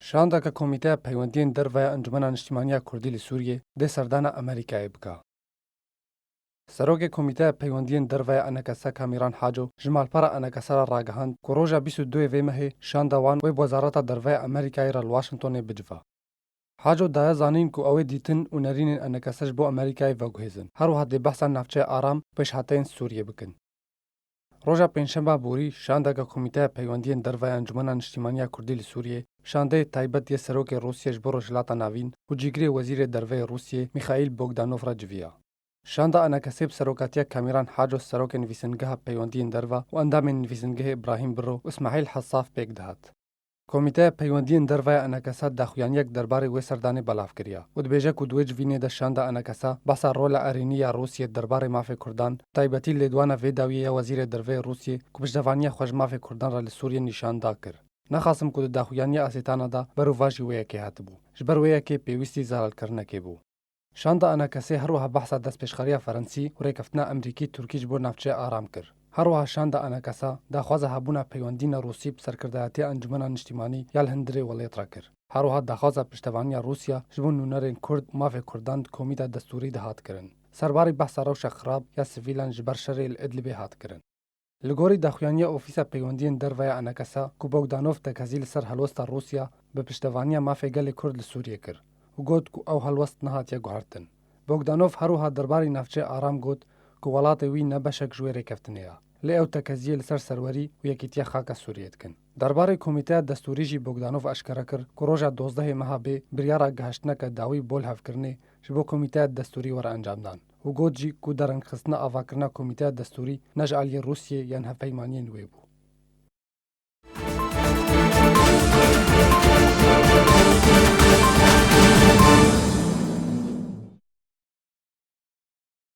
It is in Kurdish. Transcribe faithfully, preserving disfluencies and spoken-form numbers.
Şandeke Komîteya Peywendiyên Derve ya Encûmena Niştîmaniya Kurdî li Sûriyê dê serdana Amerîkayê bike. Serokê Komîteya Peywendiyên Derve ya E N K S Kamîran Haco ji malpera E N K S re ragihand ku roja bîst û duyê vê mehê şanda wan wê bi Wezareta Derve ya Amerîkayê re li Washingtonê bicive. Haco daye zanîn ku ew ê dîtin û nerînên E N K S ji bo Amerîkayê veguhêzin. Her wiha dê behsa navçeya aram û pêşhateyên Sûriyê bikin. Roja Pêncşemba borî şandeke Komîteya Peywendiyên Derve ya Encûmena Niştîmaniya Kurdî li Sûriyê, şandeyê taybet yê Serokê Rûsiyê ji bo Rojhilata Navîn û cîgirê Wezîrê Derve yê Rûsiyê Mîxaîl Bogdanov re civiya. Şanda E N K S'ê bi serokatiya Kamîran Haco, serokê nivîsingeha peywendiyên derve, û endamên nivîsingehê Îbrahîm Biro û Îsmaîl Hesaf pêk dihat. Komîteya Peywendiyên Derve ya E N K S daxuyaniyek derbarê wê serdanê belav kiriya û dibêje ku di wê civînê de şanda E N K S behsa rola erênî ya Rûsiyê derbarê mafê Kurdan, taybetî lêdwana vê dawiyê ya Wezîrê Derve yê Rûsiyê ku piştevaniya xwe ji mafê Kurdan re li Sûriyê nîşan da, kir. Nexasim ku di daxuyaniya asêtana de berovajî wê yekê hatibû. Ji ber wê yekê pêwîstî zelalkirinekê bû. Şanda E N K S'ê her wiha behsa destpêşxeriya Ferensî û rêkeftina Emerîkî-Tirkî ji bo navçeya aram kir. Her wiha şanda E N K S daxwaza hebûna peywendîna Rûsî bi serkirdayetiya Encûmena Niştîmanî ya li hundirê welêt re kir. Her wiha daxwaza piştevaniya Rûsya ji bo nûnerên Kurd û mafê Kurdan di Komîta Destûrî de hat kirin. Serbarî behsa rewşa xirab ya sivîlan ji ber şerê li Idlibê hat kirin. Li gorî daxuyaniya Ofîsa Peywendiyên Derve ya E N K S, ku Bogdanov tekezî li ser helwesta Rûsya bi piştevaniya mafê gelê Kurd li Sûriyê kir û got ku ew helwest nehatiye guhertin. Bogdanov her wiha derbarê navçeya aram got ku welatê wî ne beşek ji wê rêkeftinê ye, lê ew tekeziyê li ser serwerî û yekîtiya xaka Sûriyê dikin. Derbarê Komîteya Destûrî jî Bogdanov eşkere kir ku roja dozdehê meha bê biryara gihiştineke dawî bo lihevkirinê ji bo Komîteya Destûrî were encamdan û got jî ku derengxistina avakirina Komîteya Destûrî ne ji aliyê Rûsiyê yan hevpeymaniyên wê bû.